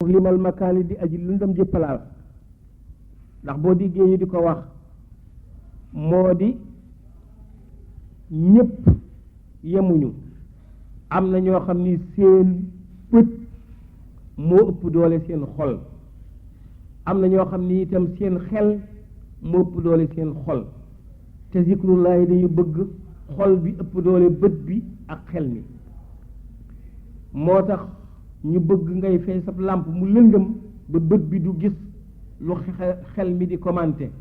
limal makaani di aji lëndëm ji palaas ndax boo diggee ñu di ko wax moo di ñépp yemuñu am na ñoo xam ni seen bët moo ëpp doole seen xol am na ñoo xam ni itam seen xel moo ëpp doole seen xol te zikrullahi dañu bëgg xol bi ëpp doole bët bi ak xel mi moo tax ñu bëgg ngay fay sab làmp mu lëndëm ba bët bi du gis lu xel mi di commenter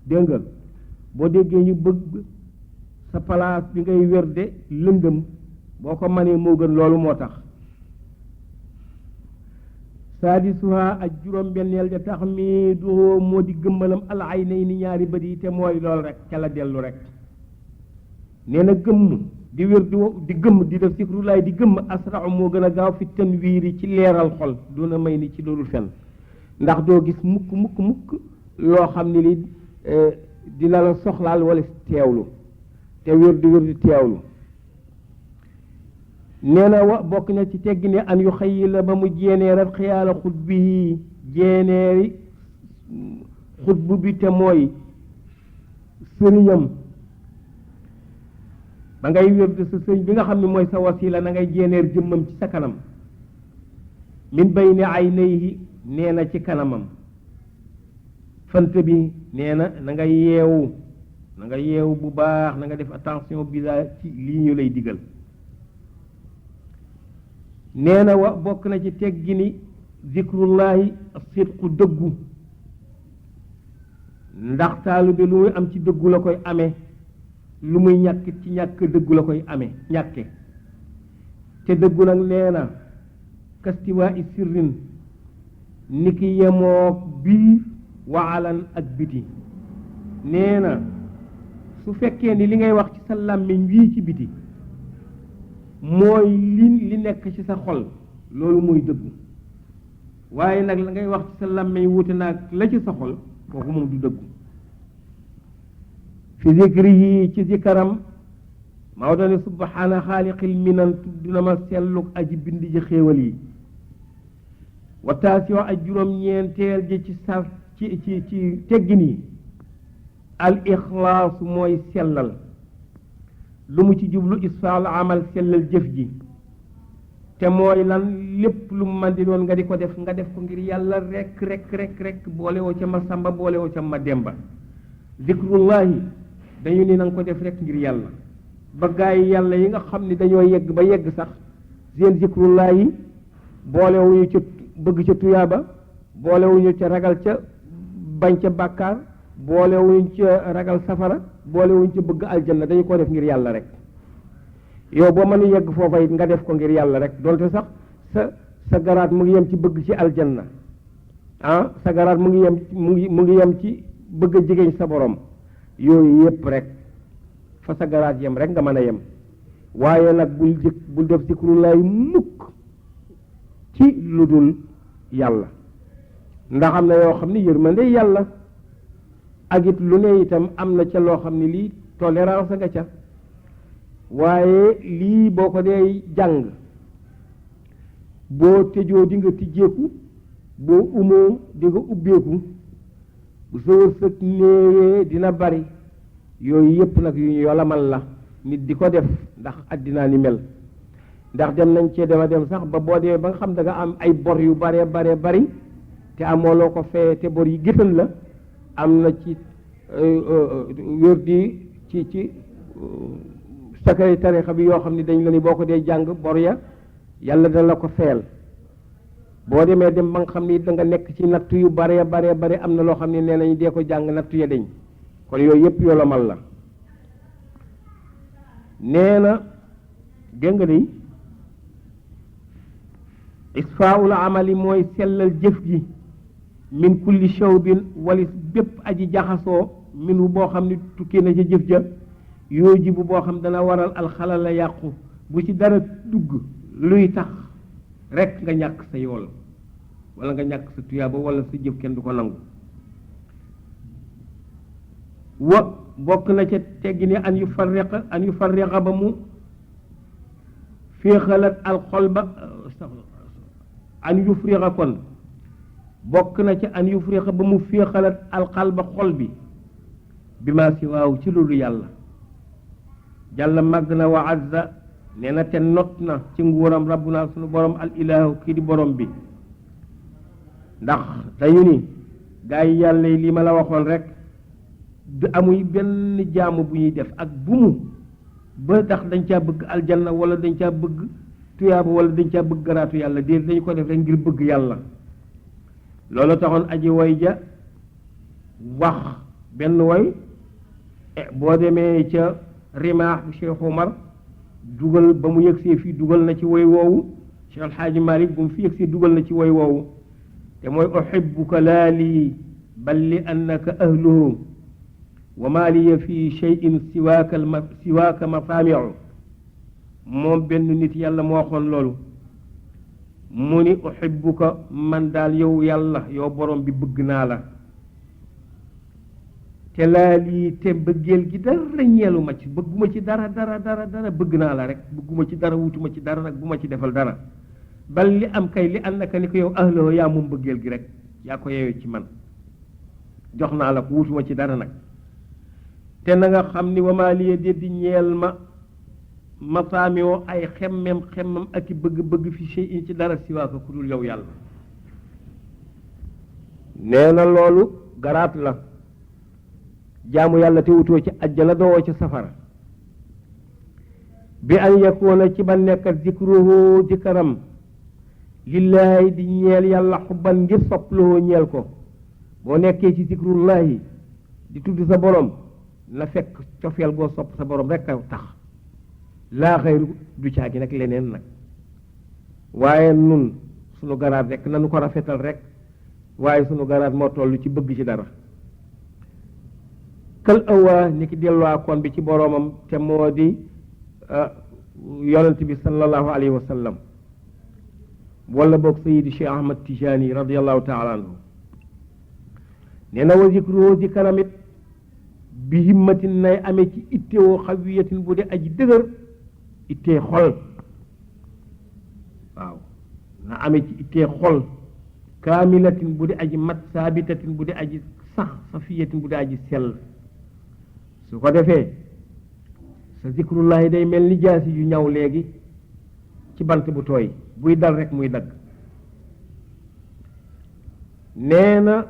dégg nga boo déggee ñu bëgg sa place bi ngay werde lëndëm boo ko manee moo gën loolu moo tax saadisuha ak juróom-benneel ja tax mi du moo di gëmmalam al aynayni ñaari bët yi te mooy loolu rek ca la dellu rek nee na gëmm di wér di gëmm di def zikrullaay di gëmm asrau moo gën a gaaw fi tanwiiri ci leeral xol duna may ni ci loolu fen ndax doo gis mukk loo xam ne li dina la soxlaal wala teewlu te wér di teewlu nee na wa bokk na ci teggi ne an yu xëyi la ba mu jéeneerat xiyaala xut bi jéeneeri xutbu bi te mooy sëriñam ba ngay wér sa sëriñ bi nga xam ne mooy sa wasila na ngay jéeneer jëmmam ci sa kanam min bayni aynayhi nee na ci kanamam fant bi nee na na nga yeewu bu baax na nga def attention bisa ci lii ñu lay digal nee na wa bokk na ci teggi ni zikrullahi sidqu dëggu ndax taalu bi lu muy am ci dëggu la koy amee lu muy ñàkk ci ñàkk dëggu la koy amee ñàkke te dëggu nag nee na kastiwaa i sirrin ni ki yemoog biir waalan ak biti nee na su fekkee ni li ngay wax ci sa làmmiñ wii ci biti mooy li nekk ci sa xol loolu mooy dëggu waaye nag la ngay wax ci sa làmmiñ wuute naag la ci sa xol kooku moom du dëggu fi zikrihi ci zikaram Maodo ne subhaana xaaliqil minan tudd na ma selluk aji bind ji xéewal yi wa taasi wax ak juróom-ñeenteel ji ci sar ci teggin yi al ixlaas mooy sellal lu mu ci jublu isfaal amal sellal jëf ji te mooy lan lépp lu mu man di doon nga di ko def ko ngir yàlla rek boole woo ca ma samba boole woo ca ma demba zikrullahi dañu ni na nga ko def rek ngir yàlla ba gaa yi yàlla yi nga xam ne dañoo yegg ba yegg sax seen zikrullahi boolewuñu ca bëgg ca tuyaaba boolewuñu ca ragal ca bañ ca bàkkaar boolewuñu ca ragal safara boolewuñu ca bëgg aljanna dañu ko def ngir yàlla rek yow boo mën a yegg foofa it nga def ko ngir yàlla rek donte sax sa garaat mu ngi yem ci bëgg ci aljanna sa garaat mu ngi yem ci bëgg a jigéen sa borom yooyu yépp rek fa sa garaat yem rek nga mën a yem waaye nag bul def zikrullahi mukk ci lu dul yàlla ndax am na yoo xam ne yërmande yàlla ak it lu ne itam am na ca loo xam ne lii tolérance nga ca waaye lii boo ko dee jàng boo tëjoo di nga tijjeeku boo umoo di nga ubbeeku bu sa wërsëg néewee dina bari yooyu yépp nag yu ñu yolamal la nit di ko def ndax àddinaa ni mel ndax dem nañ cee dema dem sax ba boo dee ba nga xam da nga am ay bor yu bare bari te amoo loo ko fee te bor yi géttan la am na ci wér di ci sakari tarixa bi yoo xam ne dañ la ni boo ko dee jàng bor ya yàlla dana la ko feel boo demee dem ba nga xam ni da nga nekk ci nattu yu bare am na loo xam ne nee nañu dee ko jàng nattu ya deñ kon yooyu yépp yolomal la nee na dégg nga ni isfaa'ul amali mooy sellal jëf ji min kulli shawbin walis bépp aji jaxasoo minu boo xam ne tukkee na ca jëf ja yooji bu boo xam dana waral alxalal la yàqu bu ci dara dugg luy tax rek nga ñàkk sa yool wala nga ñàkk sa tuyaaba wala sa jëf kenn du ko nangu wa bokk na ca teggi ni an yu farriqa ba mu féexalat alxol ba an yufriqa kon bokk na ci an yufriqa ba mu féexalat alqalba xol bi ma si waaw ci loolu yàlla jàlla màgg na wa azza nee na te not na ci nguuram rabbuna sunu borom al ilahu kii di borom bi ndax dañu ni gaa yi yàlla yi lii ma la waxoon rek du amuy benn jaamu bu ñuy def ak bu mu ba tax dañ caa bëgg aljanna wala dañ caa bëgg tuyaaba wala dañ caa bëgg garaatu yàlla déedéet dañu ko def rek ngir bëgg yàlla loolu taxoon aji way ja wax benn way boo demee ca rimaax bu Cheikh Omar dugal ba mu yëgsee fii dugal na ci way woowu Cheikh Alxaaji Malik bu mu fi yëgsee dugal na ci way woowu te mooy uhibbuka laa lii bal li annaka ahluhu wa maa liya fi cheyin siwaaka mafaamiu moom benn nit yàlla moo waxoon loolu mu ni uhibbuka man daal yow yàlla yow borom bi bëgg naa la te laa lii te bëggeel gi dara ñeelu ma ci bëgguma ci dara bëgg naa la rek bëgguma ci dara wutuma ci dara nag bu ma ci defal dara bal li am kay li annaka ni ko yow ahlahu yaa moom bëggeel gi rek yaa ko yeewee ci man jox naa la ko wutuma ci dara nag te na nga xam ni wamaa liya déddi ñeel ma masaamioo ay xemmem ak i bëgg-bëgg fi shay'in ci dara siwaaka ku dul yow yàlla nee na loolu garaat la jaamu yàlla te wutoo ci ajjana dowoo ci safara bi an yakuuna ci ba nekkat zikruhu zikaram lillaahi di ñeel yàlla xubban ngir soppluhu ñeel ko boo nekkee ci zikrullahi di tudd sa borom na fekk cofeel goo sopp sa borom rek a tax laa xayru du caagi nag leneen nag waaye nun sunu garaat rek nanu ko rafetal rek waaye sunu garaat moo toll ci bëgg ci dara kël ëwaa ni ki delluwaa kon bi ci boroomam te moo di yonent bi sallallahu alayhi wa sallam wala boog sayidi Cheikh Ahmad Tijani radiallahu taala anhu nee na wa zikruhu zikaram it bi himmatin nay amee ci ittewoo xawiyatin bu dee aji dëgër ittee xol waaw na amee ci ittee xol kaamilatin bu dee aji mat saabitatin bu dee aji sax safiyatin bu dee aji sell su ko defee sa zikrullahi day mel ni jaasi yu ñaw léegi ci bant bu tooy buy dal rek muy dagg nee na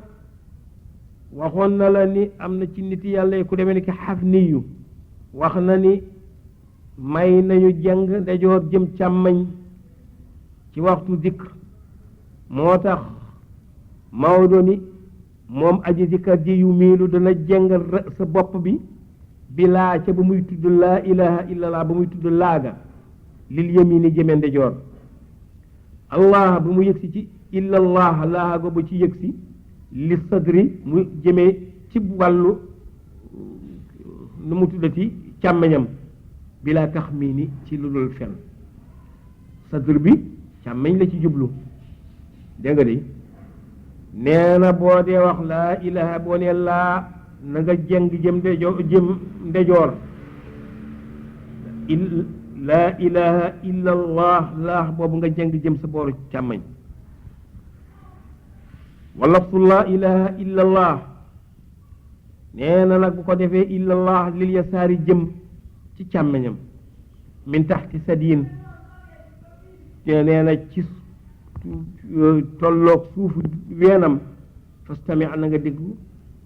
waxoon na la ni am na ci nit yàlla yi ku demee ni ki Xafniyu wax na ni may nañu jàng ndejoor jëm càmmañ ci waxtu zikr moo tax Maodo ni moom aji zikar ji yu miilu dana jàngal sa bopp bi laa ca ba muy tudd laa ilaha illallah ba muy tudd laaga lil yamini jëme ndejoor allah ba mu yëgsi ci illallah laaga ba ci yëgsi li sadri mu jëmee ci wàllu nu mu tuddati càmmeñam bilaa taxmini ci lu dul fen sadr bi càmmeñ la ci jublu dégg nga de nee na boo dee wax laa ilaha boo nee laa na nga jeng jëm ndejoor laa ilaha illa allah laa boobu nga jeng jëm sa booru càmmeñ wala lafsu laa ilaha illa allah nee na nag bu ko defee illa allah lil yasaari jëm ci càmmeñam min taxti sadin te nee na ci tolloog suufu weenam fastami na nga déglu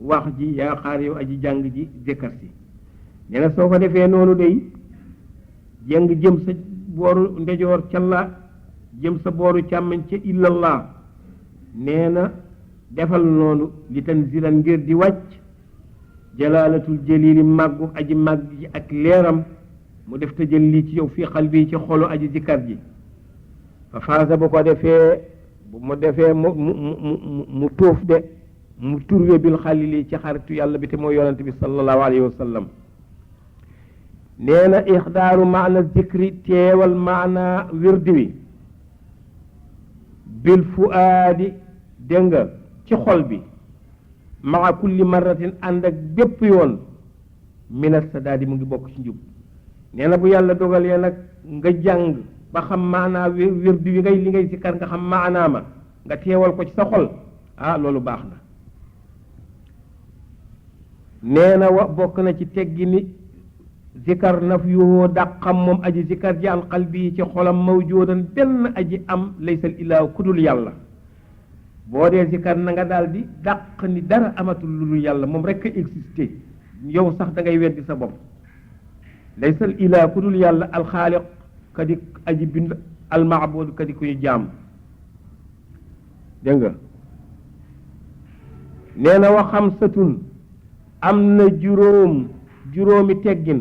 wax ji yaa xaar yow aji jàng ji jëkkër si nee na soo ko defee noonu day jëng jëm sa booru ndejoor ca la jëm sa booru càmmeñ ca illallah nee na defal noonu li tanzilan ngir di wàcc jalaalatul jalili màggu aji màgg ji ak leeram mu def te jël lii ci yow fii xalbi ci xolu aji zikar ji fa faasa bu ko defee bu mu defee mu tuuf de mu turwe bil xalili ci xaritu yàlla bi te mooy yonante bi sallallahu alayhi wa sallam nee na ixdaaru maana zikri teewal maana wirdi wi bil fuaadi dégg nga ci xol bi maa kulli marratin ànd ak bépp yoon mina sadaadi mu ngi bokk ci njub nee na bu yàlla dogalee nag nga jàng ba xam maanaa wirdu wi li ngay zikkar nga xam maanaa ma nga teewal ko ci sa xol loolu baax na. nee na bokk na ci teggi ni zikkar naf yuhoo dàqam moom aji zikkar ji an qalbi ci xolam mawjoodan benn aji am laysal ilaahu kudul yàlla. boo dee zikkar na nga daal di dàq ni dara amatul lu dul yàlla moom rek a existé yow sax da ngay weddi sa bopp. laysal ilaahu kudul yàlla alxaaliq kadi aji bind almaabuud kadi kuy jaam. dégg nga nee na wa xamsatun am na juróomi teggin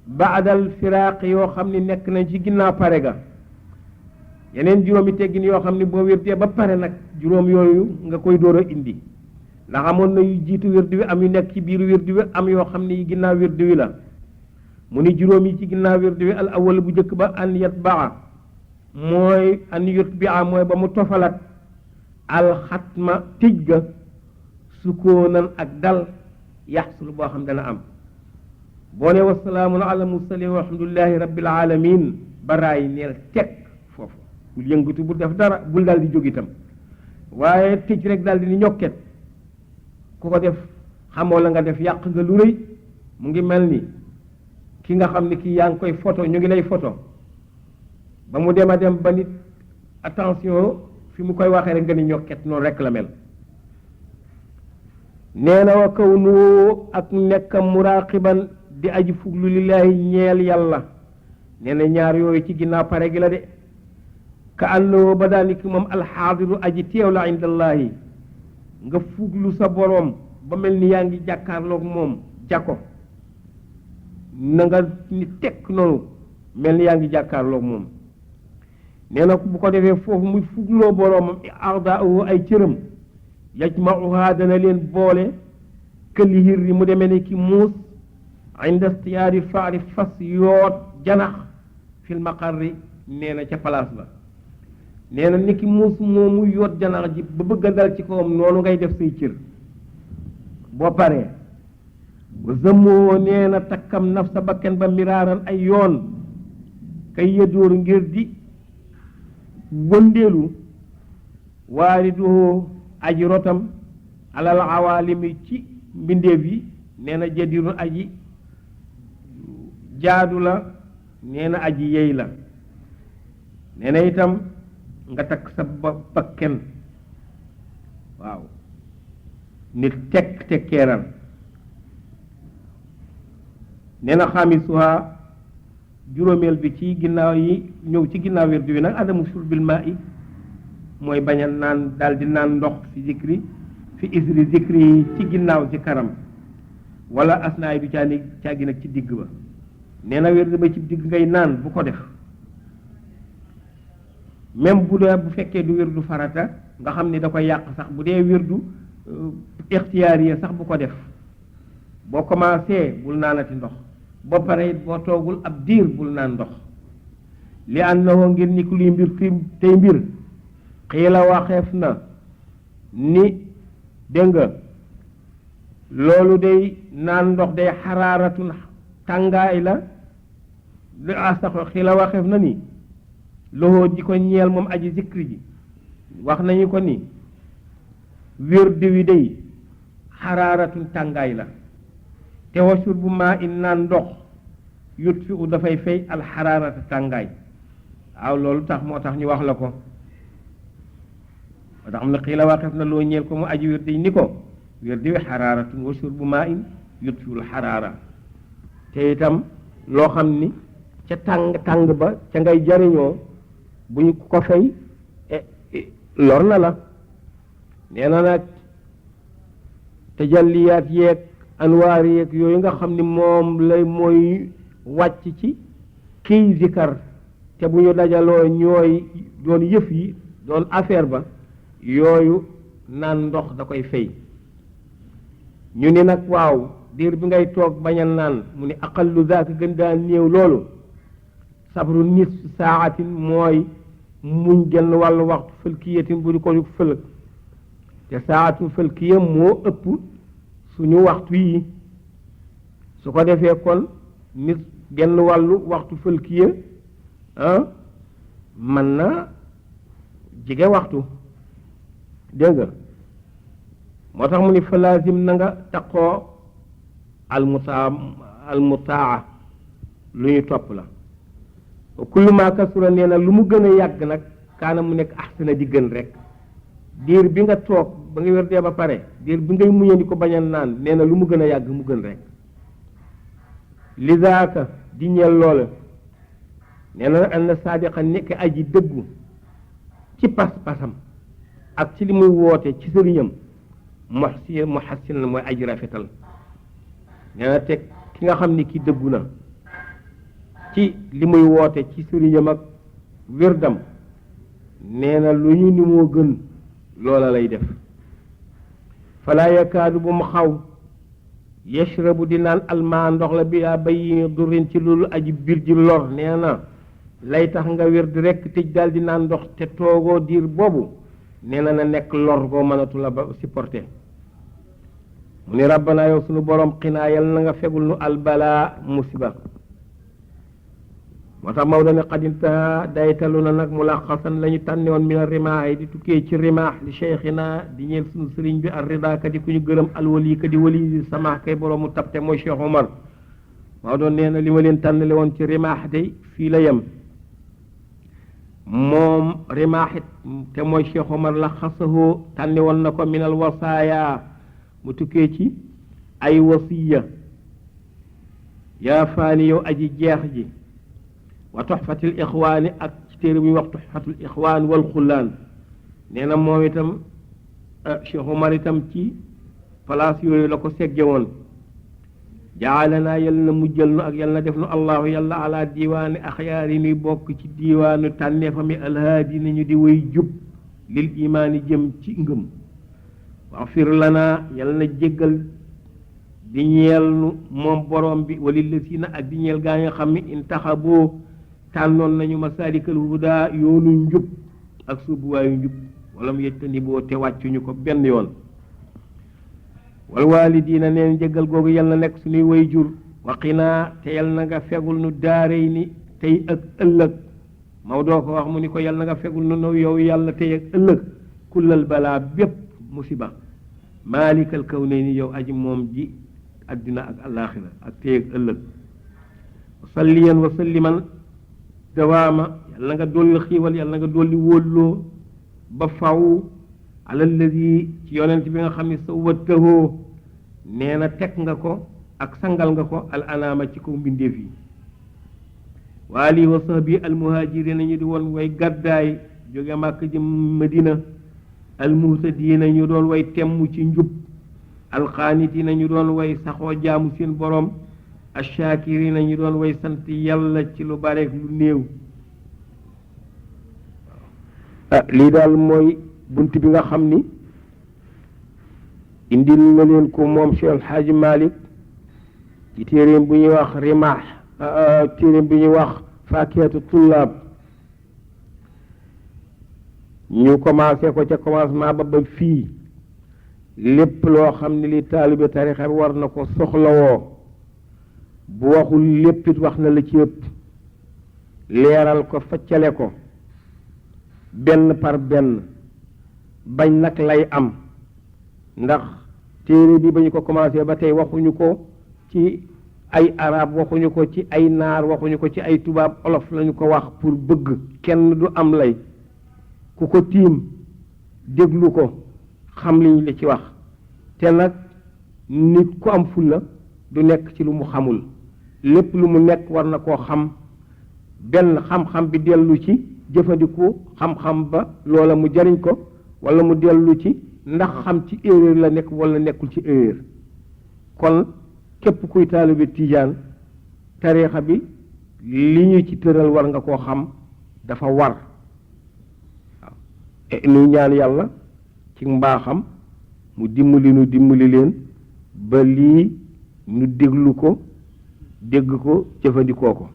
baadal firaaq yoo xam ni nekk nañ ci ginnaaw pare ga. yeneen juróomi teggin yoo xam ni boo wérdee ba pare nag juróom yooyu nga koy door a indi ndax amoon na yu jiitu wérdu wi am yu nekk ci biiru wérdu wi am yoo xam ni ginnaaw wérdu wi la. mu ni juróom yi ci ginnaaw wérdu wi al awwal bu njëkk ba an yatbaa mooy an yutbia mooy ba mu tofalat alxatma tëj ga sukoonan ak dal yaxsul boo xam dana am. boo ne wasalaamun ala mursalin walhamdulillahi rabbil alamin baraay neel teg foofu bul yëngatu bul def dara bul daal di jóg itam waaye tëj rek daal di ni ñokket ku ko def xamoo la nga def yàq nga lu rëy. mu ngi mel ni ki nga xam ni kii yaa ngi koy photo ñu ngi lay photo ba mu dem a dem ba nit attention fi mu koy waxee rek nga ni ñokket noonu rek la mel. nee na wa kaw nu ak nekkam muraaqiban di aji fuglu lillaahi ñeel yàlla. nee na ñaar yooyu ci ginnaaw pare gi la de ka annoo ba daal ni ki moom alxaadiru aji teew la indallaahi nga fuglu sa boroom ba mel ni yaa ngi jàkkaarloog moom jako na nga ni tekk noonu mel ni yaa ngi jàkkaarloog moom. nee na bu ko defee foofu muy fugloo boroomam ardaahu ay cëram yajmauha dana leen boole këli hirri mu demee ni ki muus inda stiyaari faari fas yoot janax fil maqarri nee na ca place ba. nee na ni ki muus moomu yoot janax ji ba bëgg a dal ci kawam noonu ngay def say cër boo paree ba zëmmoo nee na takkam naf sa bakken ba miraaran ay yoon kay yëdóor ngir di wëndeelu waariduhu aji rotam alal awaalimi ci mbindeef yi. nee na jadirun aji jaadu la nee na aji yey la. nee na itam nga takk sa bakken waaw nit tekk tekkeeral. nee na xaamisuha juróomeel bi ci ginnaaw yi ñëw ci ginnaaw wérdu wi nag adamu shurbil maa i mooy bañ a naan daal di naan ndox fi zikri fi isri zikri yi ci ginnaaw ci karam wala asnaay bi caagi nag ci digg ba. nee na wérdu ba ci digg ngay naan bu ko def même bu dee bu fekkee du wérdu farata nga xam ni da koy yàq sax bu dee wérdu ixtiyaariya sax bu ko def. boo commencé bul naanati ndox boo pare boo toogul ab diir bul naan ndox. li annahu ngir ni ku luy mbir tey mbir xiila waxeef na ni dégg nga loolu day naan ndox day xaraaratun tàngaay la lu asax xiila waxeef na ni loxoo ji ko ñeel moom aji zikri ji wax nañu ko ni wérdu wi day xaraaratun tàngaay la te wa shurbu maa in naan ndox yut fi u dafay fay alxaraarata tàngaay. waaw loolu tax moo tax ñu wax la ko moo tax am na xiila waxeef na loo ñeel ko mu aji wérdi ni ko wérdi wi xaraaratun wa shurbu maa in yutfiul xaraara. te itam loo xam ni ca tàng ba ca ngay jariñoo buñ ko fay lor na la. nee na nag tajalliyaat yeeg anwaar yeeg yooyu nga xam ni moom lay mooy wàcc ci kiy zikar te bu ñu dajaloo ñooy doon yëf yi doon affaire ba yooyu naan ndox da koy fay. ñu ni nag waaw diir bi ngay toog bañ a naan mu ni aqallu zaaka gën daan néew loolu sabru nisf saatin mooy muñ genn wàllu waxtu fëlkiyatin bu di ko fël te saatu fëlkiya moo ëpp suñu waxtu yi su ko defee kon nit genn wàllu waxtu fëlkiya mën na jige waxtu dégg nga moo tax mu ni fa laazim na nga taqoo almutaa lu ñu topp la kullu ma kasura nee na lu mu gën a yàgg nag kaana mu nekk ahsana di gën rek diir bi nga toog ba nga wérdee ba pare diir bi ngay muñandi ko bañ a naan nee na lu mu gën a yàgg mu gën rek lizaaka di ñeel loola nee na anna saadiqa nekk aji dëggu ci pas-pasam ak ci li muy woote ci sëriñam muhassin la mooy aji rafetal nee na teg ki nga xam ni ki dëggu na ci li muy woote ci sëriñam ak wérdam nee na lu ñu ni moo gën loola lay def falaa yakaadu bu mu xaw yashrabu di naan almaa ndox la bi yaa bayyi durin ci loolu aji biir ji lor nee na lay tax nga wér di rekk tëj daal di naan ndox te toogoo diir boobu nee na nekk lor goo mënatu la ba supporter mu ni rabbana yow sunu borom xinaa yal na nga fegul nu albalaa musiba moo tax Maodo ne xadinta daytalu na nag mulaxasan la ñu tànne woon mina rimaax di tukkee ci rimaax li cheikhina di ñeel sunu sëriñ bi ar ridaaka di ku ñu gërëm alwali ka di wali di samaax kay boroomu tabte mooy Cheikh Omar Maodo nee na li ma leen tànnale woon ci rimaax day fii la yem moom rimaaxit te mooy Cheikh Omar la xasahoo tànne woon na ko minal wasaaya mu tukkee ci ay wasiya yaa faani yow aji jeex ji wa tuxfatil ixwaani ak ci téere bu ñuy wax tuxfatul ixwaan wal xullaan nee na moom itam Cheikh Omar itam ci place yooyu la ko segge woon jaalanaa yal na mujjal nu ak yal na def nu allahu yàlla ala diiwaani axyaar yi nuy bokk ci diiwaanu tànneefa mi alhaadi nañu di way jub lil imaani jëm ci ngëm waxfir lanaa yal na jéggal di ñeel nu moom borom bi walillazina ak di ñeel gaa nga xam ni intaxaboo tànnoon nañu masaalikal hudaa yoonu njub ak suubuwaayu njub wala mu yëttani boo te wàccuñu ko benn yoon wal waalidiina neen jéggal googu yal na nekk suñuy way jur waqinaa te yal na nga fegul nu daarey ni tey ak ëllëg Maodo ko wax mu ni ko yal na nga fegul nu naw yow yàlla tey ak ëllëg kullal balaa bépp musiba maalikal kawnayni yow aji moom ji addina ak alaaxira ak tey ak ëllëg salliyan wa salliman dawaama yal na nga dolli xiiwal yal na nga dolli wóolloo ba faw alalladi ci yonent bi nga xam ne sa wattahoo nee na teg nga ko ak sangal nga ko al anaama ci kaw mbindeef yi waali wa sahbi al muhaajiriina ñu di woon way gàddaay jóge Màkka jëm Madina al muhtadiina ñu doon way temm ci njub alxaanitiina ñu doon way saxoo jaamu seen borom ashaakiriina ñu doon way sant yàlla ci lu bare lu néew lii daal mooy bunt bi nga xam ni indil na leen ko moom Cheikh El Hadji Malick ci téeréem bu ñuy wax rimaax téeréem bu ñuy wax faakihatu tullaab ñu commencé ko ca commencement ba fii lépp loo xam ne li taalibe tarixa bi war na ko soxlawoo bu waxul léppit wax na la ci ëpp leeral ko faccale ko benn par benn bañ nag lay am ndax téere bi ba ñu ko commencé ba tey waxuñu ko ci ay arab waxuñu ko ci ay naar waxuñu ko ci ay tubaab olof lañu ko wax pour bëgg kenn du am lay ku ko tiim déglu ko xam liñ la ci wax te nag nit ku am fulla du nekk ci lu mu xamul lépp lu mu nekk war na koo xam benn xam-xam bi dellu ci jëfandiku xam-xam ba loola mu jariñ ko wala mu dellu ci ndax xam ci erreur la nekk wala nekkul ci erreur kon képp kuy taalibe tijaan tariixa bi li ñu ci tëral war nga koo xam dafa war waaw nuy ñaan yàlla ci mbaaxam mu dimbali leen ba lii ñu déglu ko dégg ko jëfandikoo ko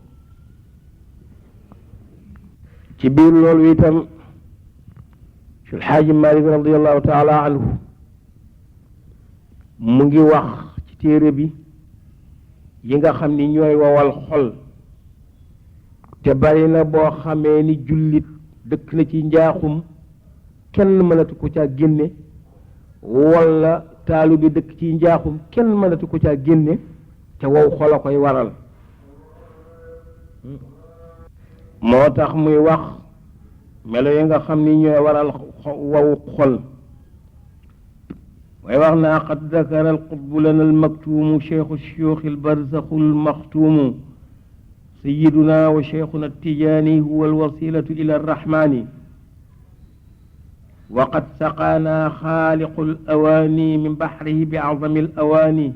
ci biir loolu itam Cheikh Alxaaji Malik radiallahu taala anhu mu ngi wax ci téere bi yi nga xam ni ñooy wowal xol te bari na boo xamee ni jullit dëkk na ci njaaxum kenn mënatu ko caa génne walla taalu bi dëkk ci njaaxum kenn mënatu ko caa génne te wow xol a koy waral moo tax muy wax melo yi nga xam ni ñooy waral wow xol way wax naa qad dakara alqutbu lana almaktuumu cheikhu shuyuuxi albarzaxu almaxtuumu sayiduna wa cheikhuna tijaani huwa alwasilatu ila arrahmani wa qad saqaana xaaliqu alawaani min baxrihi bi acdami alawaani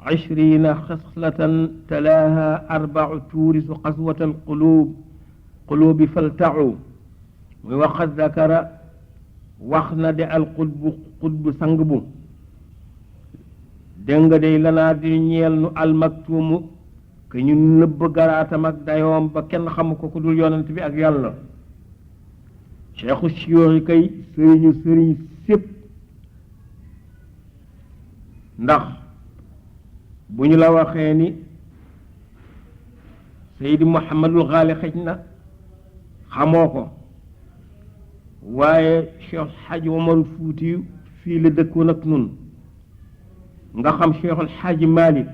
20 xaslatan talaaha 4 tuurisu qaswata alquluubi faltacu muy wa qad dakara wax na de alqutbu sang bu dégg nga day lanaa di ñeel nu almaktuumu ke ñu nëbb garaatam ak dayoom ba kenn xamu ko ku dul yonent bi ak yàlla cheikhu siyoox yi kay sëriñ sépp ndax bu ñu la waxee ni Seydi Muhammadul Xaali xëj na xamoo ko waaye Cheikh Xaaji Omar Fuuti fii la dëkkoon ak nun nga xam Cheikhul Xaaji Malik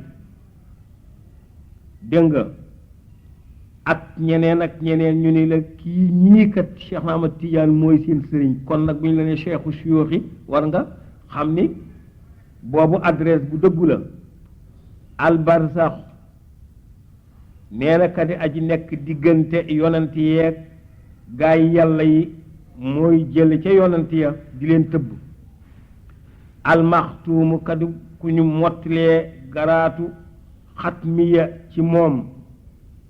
dégg nga ak ñeneen ñu ni la kii ñii kat Cheikh Ahmad Tidiane mooy seen sëriñ kon nag bu ñu la ne cheikhu suyuux yi war nga xam ni boobu adresse bu dëggu la albarsax nee na kat aji nekk diggante yonent yeeg gaa yi yàlla yi mooy jël ca yonent ya di leen tëbb almaxtuumu kadu ku ñu mottilee garaatu xatmiya ci moom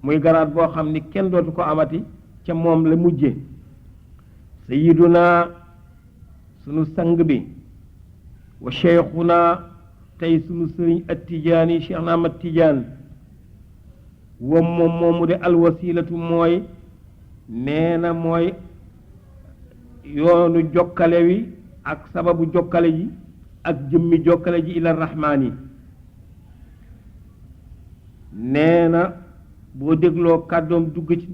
muy garaat boo xam ni kenn dootu ko amati ca moom la mujje sayiduna sunu sang bi wa cheikhuna tey sunu sëriñ attijaani cheikh na Ahmad Tijaan wa moom moomu de alwasilatu mooy nee na mooy yoonu jokkale wi ak sababu jokkale ji ak jëmmi jokkale ji ila rahmaani nee na boo dégloo kàddoom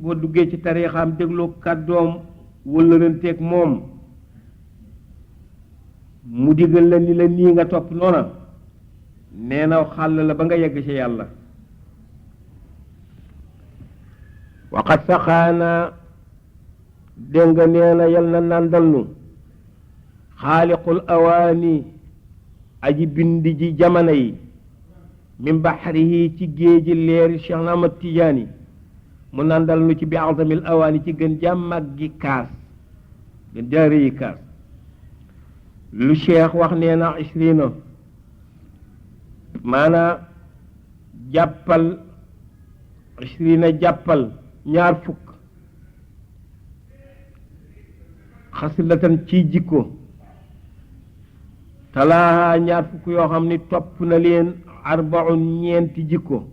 boo duggee ci tariixaam dégloo kàddoom wëllëranteeg moom mu digal la ni la nii nga topp noona nee na xàll la ba nga yegg ci yàlla waqad saxaana dégg nga nee na yal na nàndal nu xaaliqul awaani aji bindi ji jamono yi min baxrihi ci géeji leeri Cheikh Ahmad Tijaani mu nàndal nu ci bi azamil awaani ci gën jàmmag gi kaas gën jaare yi kaas lu cheikh wax nee na 20 maanaa jàppal 20 jàppal 20 xasilatan ci jikko talaaha 20 yoo xam ni topp na leen 4 jikko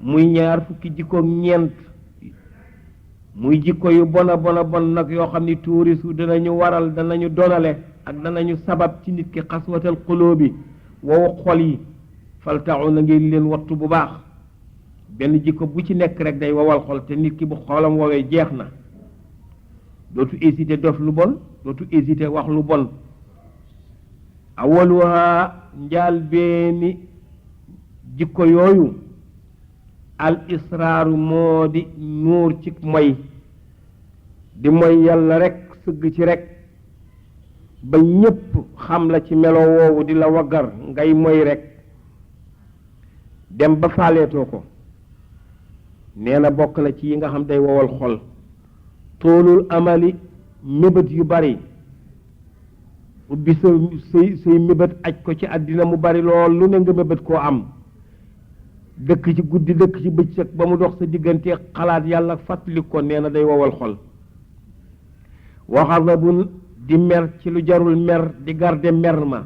muy 20 jikko ñeent muy jikko yu bona bon nag yoo xam ni tuurisu danañu waral danañu donale ak danañu sabab ci nit ki xaswatal xulóobi wow xol yi faltaxu na ngeen leen wattu bu baax benn jikko bu ci nekk rek day wowal xol te nit ki bu xolam woowee jeex na dootu hésité def lu bon dootu hésité wax lu bon awaluha njaal beeni jikko yooyu al israaru moo di nuur ci moy di moy yàlla rek sëgg ci rek ba ñépp xam la ci melo woowu di la waggar ngay moy rek dem ba faaleetoo ko nee na bokk na ci yi nga xam day wowal xol toolul amali mébét yu bari ubbi say mébét aj ko ci àddina mu bari lool lu ne nga mébét koo am dëkk ci guddi dëkk ci bëccëg ba mu dox sa diggante xalaat yàlla fàttali ko nee na day wowal xol waxadabun di mer ci lu jarul mer di garde mer ma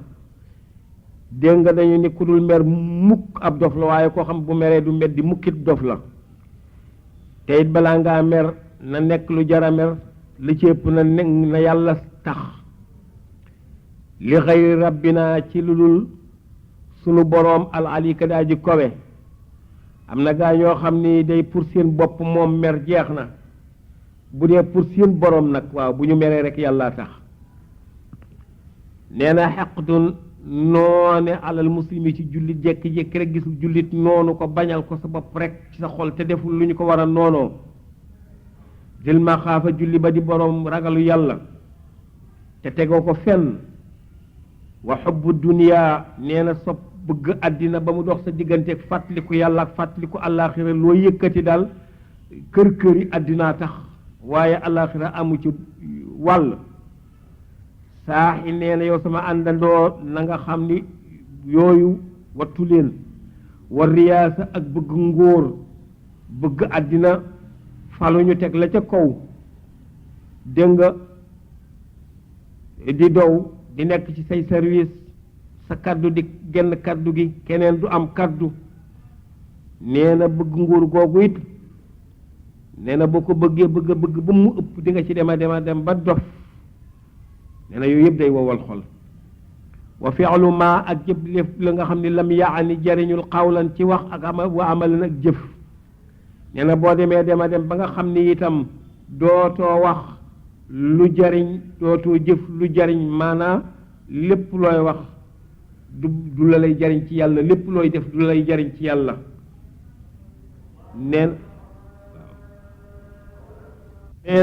dégg nga dañu ni ku dul mer mukk ab dof la waaye koo xam bu meree du met di mukkit dof la te it balaa ngaa mer na nekk lu jara mer li ci ëpp na yàlla tax li xëy rabbina ci lu dul sunu boroom al alika daa ji kowe am na gaa ñoo xam ni day pour seen bopp moom mer jeex na bu dee pour seen borom nag waaw bu ñu meree rek yàlla tax nee na xaqdun noone alal muslimi ci jullit jekki-jekki rek gisul jullit noonu ko bañal ko sa bopp rek ci sa xol te deful lu ñu ko war a noonoo dil ma xaafa julli ba di borom ragalu yàlla te tegoo ko fenn wa xubbu duniyaa nee na sopp bëgg àddina ba mu dox sa digganteeg fàttaliku yàlla ak fàttaliku àllaaxira loo yëkkati daal kër-këri àddinaa tax waaye àllaaxira amu ci wàll saaxi nee na yow sama àndandoo na nga xam ni yooyu wattu leen war riyaasa ak bëgg ngóor bëgg àddina falu ñu teg la ca kaw dégg nga di dow di nekk ci say service sa kaddu di genn kaddu gi keneen du am kaddu nee na bëgg nguur googu it nee na boo ko bëggee bëgg ba mu ëpp di nga ci dema dem ba dof nee na yooyu yëpp day wowal xol wa fi'lu ma ak jëf lépp la nga xam ne lam yaani jariñul xawlan ci wax ak wa amalan ak jëf nee na boo demee dem ba nga xam ni itam dootoo wax lu jariñ dootoo jëf lu jariñ maanaa lépp looy wax du la lay jariñ ci yàlla lépp looy def du la lay jariñ ci yàlla nee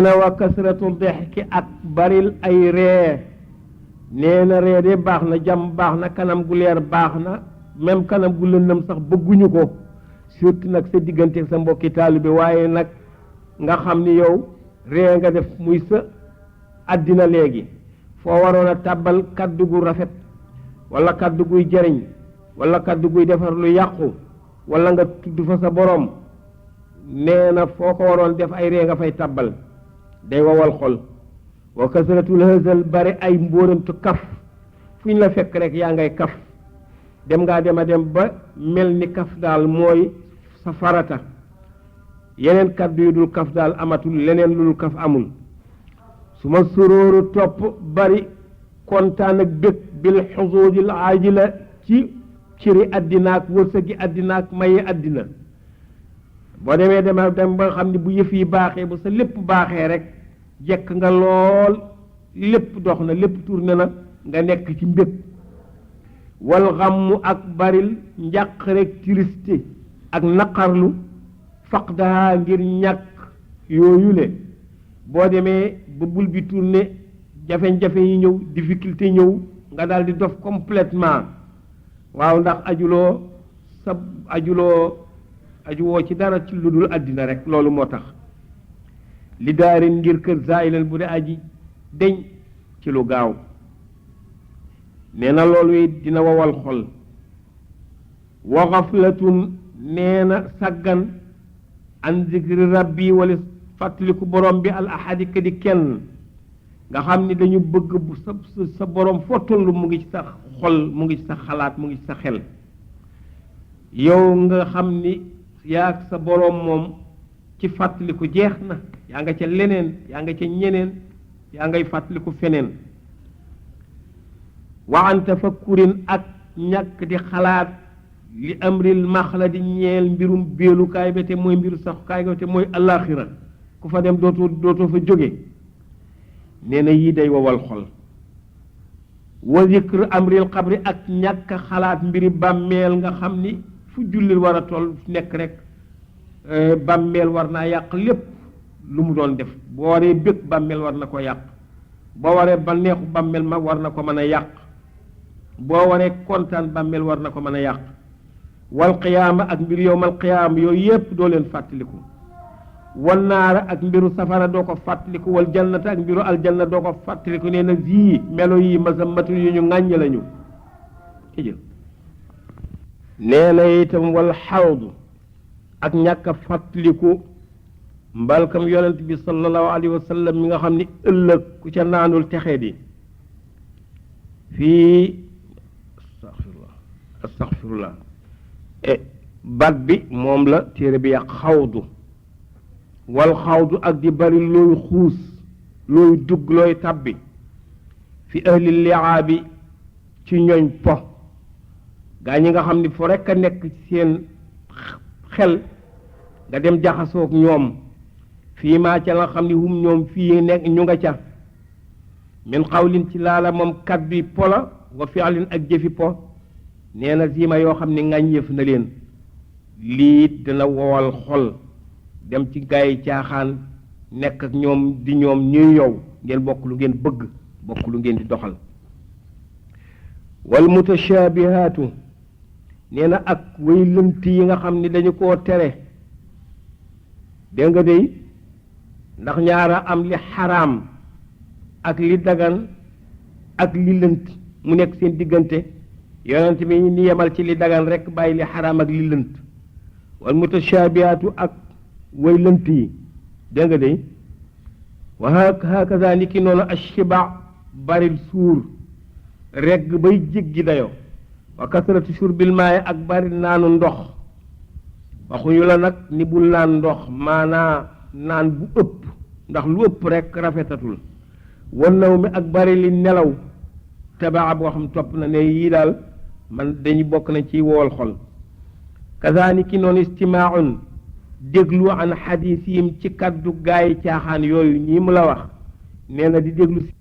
na wa kasratu dexki ak baril ay ree nee na ree de baax na jàmm baax na kanam gu leer baax na même kanam gu lëndëm sax bëgguñu ko surtout nag sa diggante sa mbokki taalibe waaye nag nga xam ni yow ree nga def muy sa àddina léegi foo waroon a tàbbal kaddu gu rafet wala kaddu guy jariñ wala kaddu guy defar lu yàqu wala nga tudd fa sa borom nee na foo ko waroon def ay ree nga fay tàbbal day wowal xol wa kasratul hazal bari ay mbóorantu kaf fu ñu la fekk rek yaa ngay kaf dem ngaa dem ba mel ni kaf daal mooy sa farata yeneen kaddu yu dul kaf daal amatul leneen lu dul kaf amul su ma suróoru topp bari kontaan ak dëkk bil xusuudil aajila ci ciri àddinaak wërsëgi àddinaak mayi àddina boo demee dem ba xam ne bu yëf yi baaxee bu sa lépp baaxee rek jekk nga lool lépp dox na lépp tourné na nga nekk ci mbég wal xammu ak baril njàq rek triste ak naqarlu faqdaha ngir ñàkk yooyule boo demee ba bul bi tourné jafe-jafe yi ñëw difficulté ñëw nga daal di dof complètement waaw ndax ajuwoo ci dara ci lu dul àddina rek loolu moo tax li daarin ngir kër zailan bu dee aji deñ ci lu gaaw nee na loolu it dina wowal xol wa xaflatun nee na sàggan an zikri rabbi wala fàttaliku borom bi al ahadi ka di kenn nga xam ni dañu bëgg bu sa borom foo toll mu ngi ci sa xol mu ngi ci sa xalaat mu ngi ci sa xel yow nga xam ni yaa ak sa borom moom ci fàttaliku jeex na yaa nga ca leneen yaa nga ca ñeneen yaa ngay fàttaliku feneen wa an tafakkurin ak ñàkk di xalaat li amril maxla di ñeel mbirum beelukaay ba te mooy mbiru saxukaay ba te mooy alaxira ku fa dem dootoo fa jóge nee na yii day wowal xol wa zikr amril xabri ak ñàkk xalaat mbiri bàmmeel nga xam ni fu jullit war a toll nekk rek bàmmeel war naa yàq lépp lu mu doon def boo waree bëgg bàmmeel war na ko yàq boo waree bànneexu bàmmeel ma war na ko mën a yàq boo waree kontaan bàmmeel war na ko mën a yàq wal qiyaama ak mbir yowmal qiyaama yooyu yépp doo leen fàttaliku wal naara ak mbiru safara doo ko fàttaliku wal jannata ak mbiru aljanna doo ko fàttaliku nee na yii melo yi masammatul yu ñu ŋàññ lañu tëjël nee na itam wal xawdu ak ñàkk a fàttaliku mbalkam yonent bi sallallahu alayhi wa sallam mi nga xam ni ëllëg ku ca naanul texee di fii astaxfirullah baat bi moom la téere bi yàq xawdu wal xawdu ak di bari looy xuus looy dugg looy tabbi fi ahli liaabi ci ñooñ po gaa ñi nga xam ni fo rekk a nekk ci seen xel nga dem jaxasoog ñoom fii maa ca la xam ni hum ñoom fii nekk ñu nga ca min xawlin ci laala moom kaddu pola wa fi'lin ak jëfi po nee na ziima yoo xam ne ŋàññeef na leen lii dina wowal xol dem ci gaa yi caaxaan nekk ak ñoom di ñoom ñuy yow ngeen bokk lu ngeen bëgg bokk lu ngeen di doxal wal mutashaabihaatu nee na ak way lënt yi nga xam ni dañu koo tere dégg nga dey ndax ñaara am li xaraam ak li dagan ak li lënt mu nekk seen diggante yonent bi ni yemal ci li dagan rekk bàyyi li xaraam ak li lënt wal mutashaabihaatu ak way lënt yi dégg nga dey wa hakaza ni ki noonu ashiba baril suur regg bay jéggi dayo wa kasratu shurbil maayi ak bari naanu ndox waxuñu la nag ni bul naan ndox maanaa naan bu ëpp ndax lu ëpp rekk rafetatul wan naw mi ak bari li nelaw tabaa boo xam topp na ne yii daal man dañu bokk na ci wool xol kazaani ki noonu istimaaun déglu an xadiisihim ci kaddu gaay caaxaan yooyu ñii mu la wax nee na di déglu si